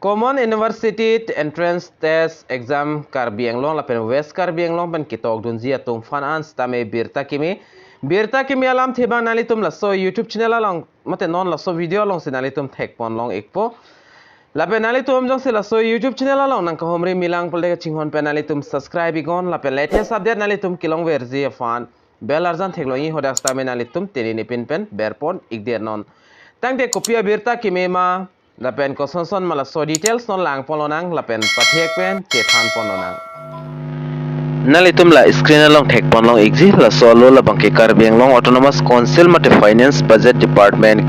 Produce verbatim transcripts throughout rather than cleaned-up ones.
Common University Entrance Test Exam Karbi Anglong lapen West Karbi Anglong pen ketokdunji atum aphan an sitame birta kimi. Birta kimi alamthe abang nanglitum laso YouTube channel along mate non laso video alongsi nanglitum thekponlong ikpo. Lapen nanglitum jongsi laso YouTube channel along nangkahumri milang pulote kachinghon pen nanglitum subscribe iknon lapen latest update nanglitum kelongverji aphan bell arjan theklongji, hadak sitame nanglitum tini nipin pen berpon ikdet non. Tangte kopi abirta kimi ma lapen kosonson ma laso details non langponlonang lapen pathek pen chethanponlonang. Nanglitum la screen along thekponlong ikji, laso alo labangke Karbi Anglong Autonomous Council mate Finance Budget Department,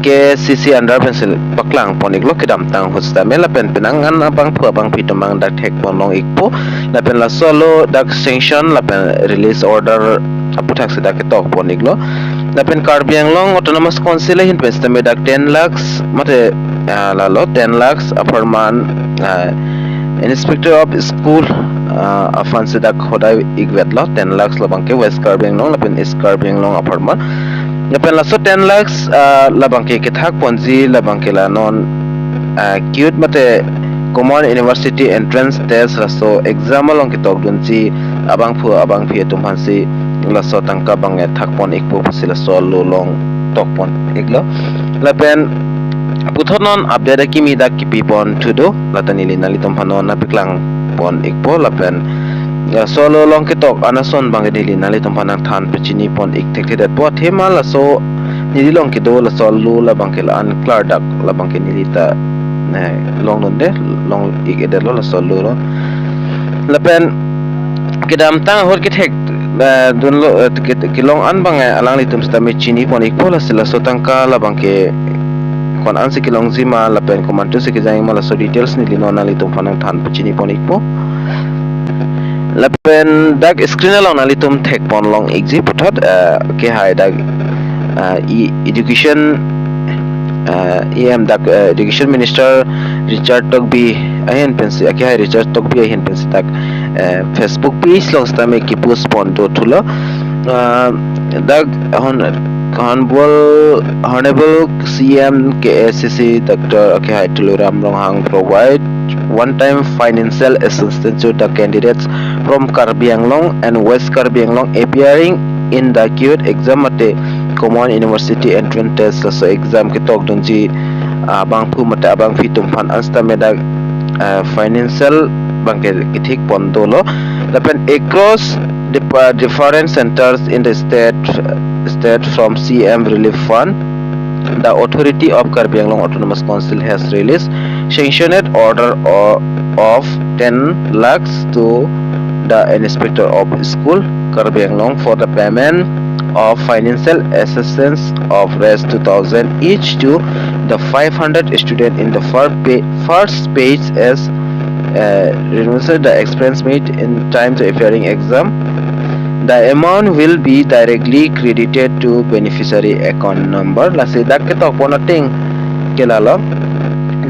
K A C C under pensi paklangpon iklo kedamtang ahut sitame, lapen penang an abangphu abangphi atum abang dak thekponlong ikpo. Lapen laso alo dak sanction lapen release order aputhaksi dak ketokpon iklo. Lapen Karbi Anglong Autonomous Council ahin pen sitame dak ten lakhs mate, ah, lalo ten lakhs apharman, ah, Inspector of School, ah, aphansi dak hodai ikvetlo, ten lakhs labangke West Karbi Anglong lapen East Karbi Anglong apharman. Lapen laso ten lakhs, ah, labangke kethakponji labangke la non, ah, KUET mate Common University Entrance Test laso exam along ketokdunji abangphu abangphi atum aphansi laso atangka abang thakpon ikpo pusi laso alo along tokpon iklo. Lapen puthot non update akimi dak kipipon thudo, lata neli nanglitum aphan non nangpaklangpon ikpo. Lapen laso alo along ketok an ason abang neli nanglitum aphan nangthan pachinipon ik thekthedetpo. Athema laso neli along kedo laso alo labangke la-an klardak labangke neli ta, eh, longdunde, long ik-edetlo laso alo lo. Lapen kedamtang ahut kethek, eh, dunlo, eh, ke-, kelong an abang, eh, alanglitum sitame chinipon ikpo, lasi laso atangka labangke ko-an ansi kelongji ma lapen komantusi kejang ma laso details neli non nanglitum aphan nangthan pachinipon ikpo. Lapen dak screen along nanglitum thekponlong ikji puthot, eh, kehai dak, eh, E-, Education, eh, E M dak, eh, Education Minister Richard Tokbi ahin pensi, akehai Richard Tokbi ahin pensi dak, eh, Facebook page along sitame kepost pon do thulo. Ah, dak hon-, Honorable, Honorable C M K A C C Doctor akehai Tuliram Ronghang provide one-time financial assistance to the candidates from Karbi Anglong and West Karbi Anglong appearing in the KUET exam mate Common University Entrance Test laso exam ketokdunji, ah, abangphu mate abangphi atum aphan an sitame dak, ah, financial abangke kethikpon dolo. Lapen across the, uh, different centers in the state, state from C M Relief Fund, the authority of Karbi Anglong Autonomous Council has released sanctioned order o-, of ten lakhs to the Inspector of School, Karbi Anglong, for the payment of financial assistance of rupees two thousand each to the five hundred student in the first pa-, first phase as, uh, renunciate the expense made in time to appearing exam. The amount will be directly credited to beneficiary account number. Lasi dak ketokpon ateng ke lalo,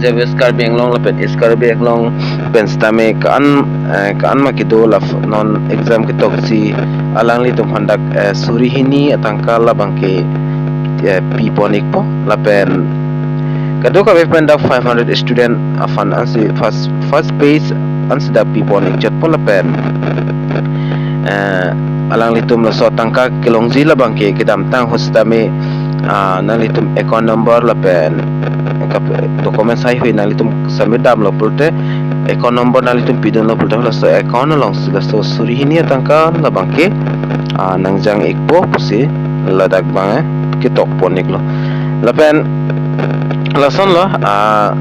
je West Karbi Anglong lapen East Karbi Anglong pen sitame ko-an, eh, ko-an ma kedo la non exam ketokji alanglitum aphan dak, eh, suri hini atangka labangke, eh, pipon ikpo. Lapen kadokave pen dak five hundred student aphan ansi first, first phase ansi dak pipon ikchotpo. Lapen, eh, alanglitum laso atangka kelongji labangke kedamtang ahut sitame, ah, nanglitum account number lapen kap-, documents haihui nanglitum submit damlo pulote, account number nanglitum pidunlo pulote laso account alongsi laso suri hini atangka labangke, ah, nangjang ikpo pusi ladak abang, eh, ketokpon iklo. Lapen lasonlo, ah,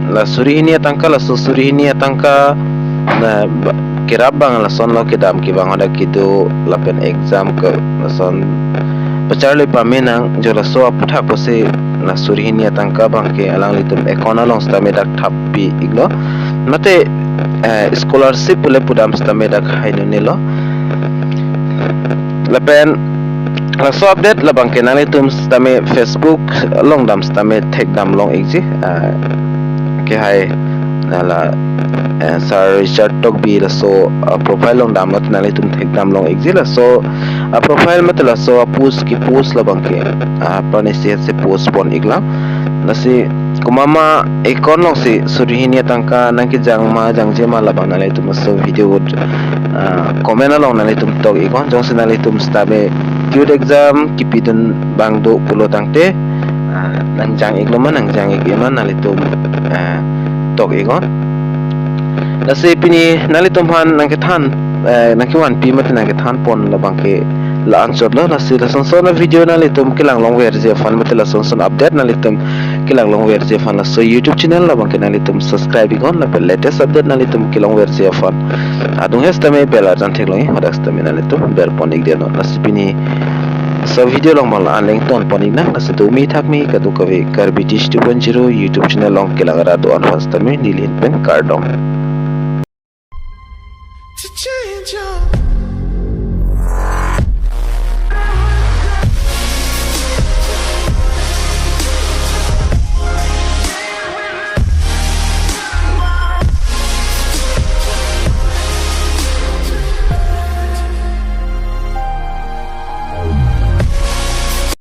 la suri hini atangka, laso suri hini atangka, na, ba-, kerap abang lasonlo, kedam kevang hadak kedo lapen exam ke lason pacharli pame nang, jo laso aputhak pusi la suri hini atangka abangke alanglitum account along sitame dak thappi iklo. Mate, eh, scholarship pule pudam sitame dak hainunelo. Lapen laso update labangke nanglitum sitame Facebook along dam sitame thekdamlong ikji, ah, kehai, ah, la, eh, Sir Richard Tokbi laso, ah, profile along damlo nanglitum thekdamlong ikji, laso, ah, profile mate laso, ah, post kepost labangke, ah, pranisi si post pon iklang. Lasi Komat ma account alongsi suri hini atangka nangkejang ma jangje ma labang nanglitum laso video ahut, ah, comment along nanglitum tok iknon. Jongsi nanglitum sitame CUET exam kipidun abang do pulo tangte, ah, nangjang iklo ma nangjang ik-e ma nanglitum, ah, tok iknon. Lasi pini nanglitum aphan nangkethan, eh, nangkevanpi mate nangkethan pon labang ke la-anchotlo. Lasi lason son a-video nanglitum kelang longverji aphan mate lason son update nanglitum kelang longverji aphan laso YouTube channel labang ke nanglitum subscribe iknon, lapen latest update nanglitum kelongverji aphan adung he sitame bell arjan theklong, hadak sitame nanglitum bell pon ikdetnon. Lasi pini laso video along abang la-an le ington pon iknang. Lasi domi thakmi kadokave Karbi Teach two point zero YouTube channel along kelang rat do-an aphan sitame neli ahin pen kardom. To change your